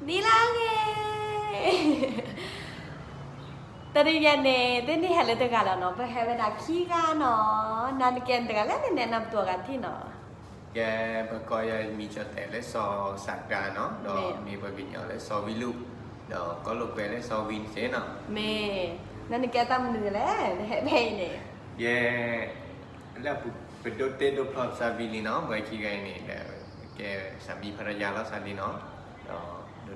နံၤလၢအဂ့ၤ, တနံၤညါန့ၣ် တနံၤဟဲလၢတဂၤလီၤနီၤ, ပဟဲဝဲဒၣ်ခံဂၤနီၤ, နၤနကဲတဂၤလဲၣ်န့ၣ် နဲနၢ်ပၢၢ်တဂၤထံၣ်နီၤ. ကဲ, ပကိးယၤမံၤကၠီၣ်တဲာ်လၢစီၤစးကါနီၤ, ဒီးမ့ၢ်ပှၤကညီလၢစီၤဝံလူၣ်, ဒီးကိးလိာ်ကွဲလၢစီၤဝံစ့နီၤ. မ့ၢ်, နၤနကဲတၢ်မနုၤလဲၣ်, နဟဲဖဲအံၤန့ၣ်. ယဲ လၢပဒိးတ့ဒိးဖျီပသးဝံၤလံနီၤ, ပှၤခံဂၤအံၤန့ၣ်ဒီး ကဲ စးမံဖးဒိၣ်ယၤလီၤသးလံနီၤ,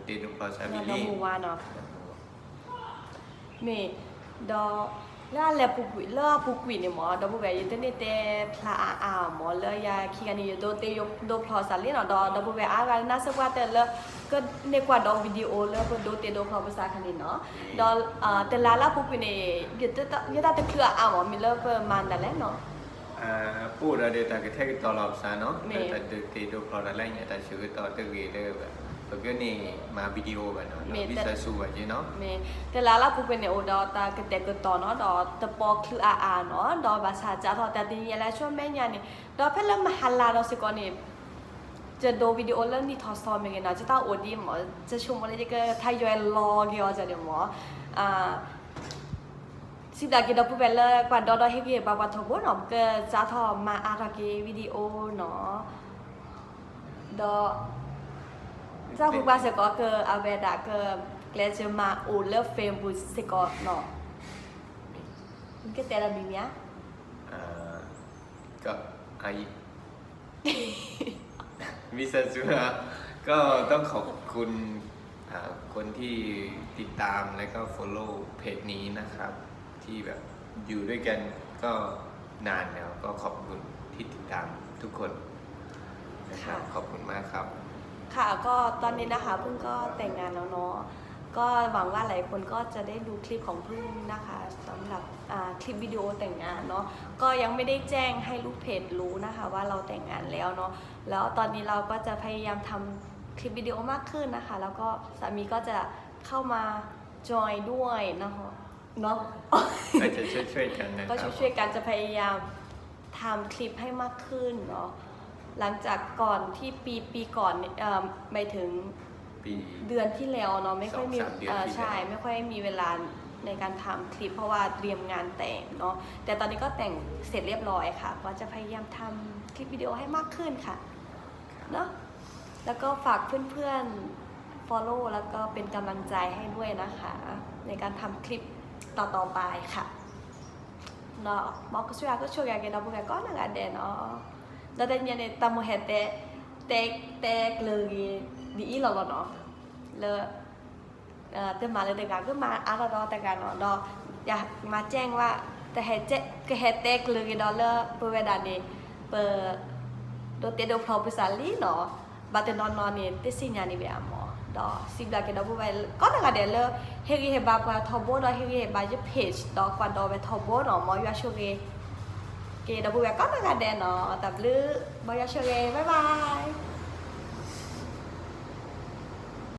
ဒီးဒိးတ့ဒိးဖျီပသးဝံၤလံ. မ့ၢ်, ဒီး လၢအလဲၤပူၤကွံာ် လၢအပူၤကွံာ်န့ၣ်မ့ၢ် ဒီပုၢ်ဝဲၢ် ယတန့ၢ်တဲဖျါအါအါမ့ၢ် လၢယၤခံဂၤန့ၣ် ယဒိးတ့ဒိးဖျီပသးလံနီၤ, ဒီးဒီပုၢ်ဝဲၢ်အါဂၤနၢ်စၢၢ်ပှၢ်တၢၢ်လၢ ကန့ၢ်ကွၢ်ဒီး video လၢပဒိးတ့ဒိးဖျီပသးခါန့ၣ်နီၤ, ဒီး တလါလၢအပူၤကွံာ်န့ၣ် ယတၢ်တချုးအါအါမ့ၢ် မ့ၢ်လၢပမၤနၤလဲၣ်နီၤ. ပအိၣ်ဒီးတၢ်ကထဲကတီၤလီၤပသးနီၤ, မ့ၢ်တၢ်ဒိးတ့ဒိးဖျီတၢ်လၢညါ တၢ်ဆၢကတီၢ်တဂ့ၤလၢ ပကန့ၢ်မၤ video ဘၣ်နီၤ, မ့ၢ်တလါလၢအပူၤကွံာ်န့ၣ် အိၣ်ဒီးတၢ်ကတဲာ်ကတီၤနီၤ, ဒီးတပီချုးအါအါနီၤ, ဒီးဘၣ်ဆၣ်စးထီၣ်တၢ်တနံၤညါလၢဆူမဲာ်ညါန့ၣ်, ဒီးဖဲလၢမဟါလၢဒီးစ့ၢ်ကီးန့ၣ် ယဒိး video လၢနံၣ်ထီၣ်သီမ့ၢ်ဂ့ၤနီၤ, ယတၢ်အိၣ်ဒ်မ့ၢ် ယဆိကမိၣ်လၢယကထါယွဲလီၤက့ၤအီၤန့ၣ်မ့ၢ် စံးဘျုးက့ၤဒီပုၢ်ဝဲၢ်လၢကွၢ်ဒီဒီးဟ့ၣ်ဂံၢ်ဟ့ၣ်ဘါပှၤထီဘိနီၤ, ပကစးထီၣ်မၤအါထီၣ်က့ၤ video နီၤ, ဒီး တၢ်ဟူဘၣ်စ့ၢ်ကီးက အဝဲဒၣ်က ကျဲးစၢးမၤအိၣ်လၢ Facebook စ့ၢ်ကီးနီၤ, နကတဲဒီးမံၤမံၤဧါ. ก็ต้องขอบคุณคนที่ติดตามและก็ follow เพจนี้นะครับ ที่แบบอยู่ด้วยกันก็นานแล้ว ก็ขอบคุณที่ติดตามทุกคนนะครับ ขอบคุณมากครับ ค่ะ ก็ตอนนี้นะคะ พึ่งก็แต่งงานแล้วเนาะ ก็หวังว่าหลายคนก็จะได้ดูคลิปของพึ่งนะคะ สำหรับอ่าคลิปวิดีโอแต่งงานเนาะ ก็ยังไม่ได้แจ้งให้ลูกเพจรู้นะคะว่าเราแต่งงานแล้วเนาะ แล้วตอนนี้เราก็จะพยายามทำคลิปวิดีโอมากขึ้นนะคะ แล้วก็สามีก็จะเข้ามา join ด้วยนะคะ เนาะ ก็จะช่วยๆกันนะครับ ก็ช่วยๆกัน จะพยายามทำคลิปให้มากขึ้นเนาะ หลังจากก่อนที่ปีปีก่อนเนี่ยเอ่อหมายถึง ปี เดือนที่แล้วเนาะ ไม่ค่อยมี สองสามเดือนที่แล้ว เอ่อ ใช่ ไม่ค่อยมีเวลาในการทำคลิป เพราะว่าเตรียมงานแต่งเนาะ แต่ตอนนี้ก็แต่งเสร็จเรียบร้อยค่ะ ก็จะพยายามทำคลิปวิดีโอให้มากขึ้นค่ะ เนาะ แล้วก็ฝากเพื่อนๆ follow แล้วก็เป็นกำลังใจให้ด้วยนะคะ ในการทำคลิปต่อๆไปค่ะ เนาะ မ်ကစၢ်ယွၤကဆိၣ်ဂ့ၤက့ၤဒီပုၢ်ဝဲၢ်ကိးနီၢ်ဂၤဒဲးနီၤ ဒီးတနံၤညါန့ၣ် တၢ်မိၢ်ဟဲတဲ တဲ တဲကျၢၤဂ့ၤဒ်အံၤလီၤလီၤနီၤ လၢ တမၤလၢတဂၤ ကမၤအါထီၣ်ဒီးတဂၤနီၤ ဒီး ယမၤကဲၣ်ဝဲ ကဟဲတဲကျၢၤက့ၤဒီးလၢပဝဲဒၣ်န့ၣ် ပ ဒိးတ့ဒိးဖျီပသးလံနီၤ ဘၣ်တနီၤနီၤန့ၣ် တသ့ၣ်ညါန့ၣ်ဘၣ်အမ့ၢ် ဒီးစံးဘျုးက့ၤဒီပုၢ်ဝဲၢ်ကိးနီၢ်ဂၤဒဲးလၢ ဟ့ၣ်ဂံၢ်ဟ့ၣ်ဘါပှၤထီဘိဒီး ဟ့ၣ်ဂံၢ်ဟ့ၣ်ဘါယ page ဒီးကွၢ်ဒီးဝဲထီဘိနီၤ မ်ယွၤဆိၣ်ဂ့ၤ က့ၤဒီပုၢ်ဝဲၢ်ကိးနီၢ်ဂၤဒဲးနီၤ တၢ်ဘျုး မ်ယွၤဆိၣ်ဂ့ၤ bye bye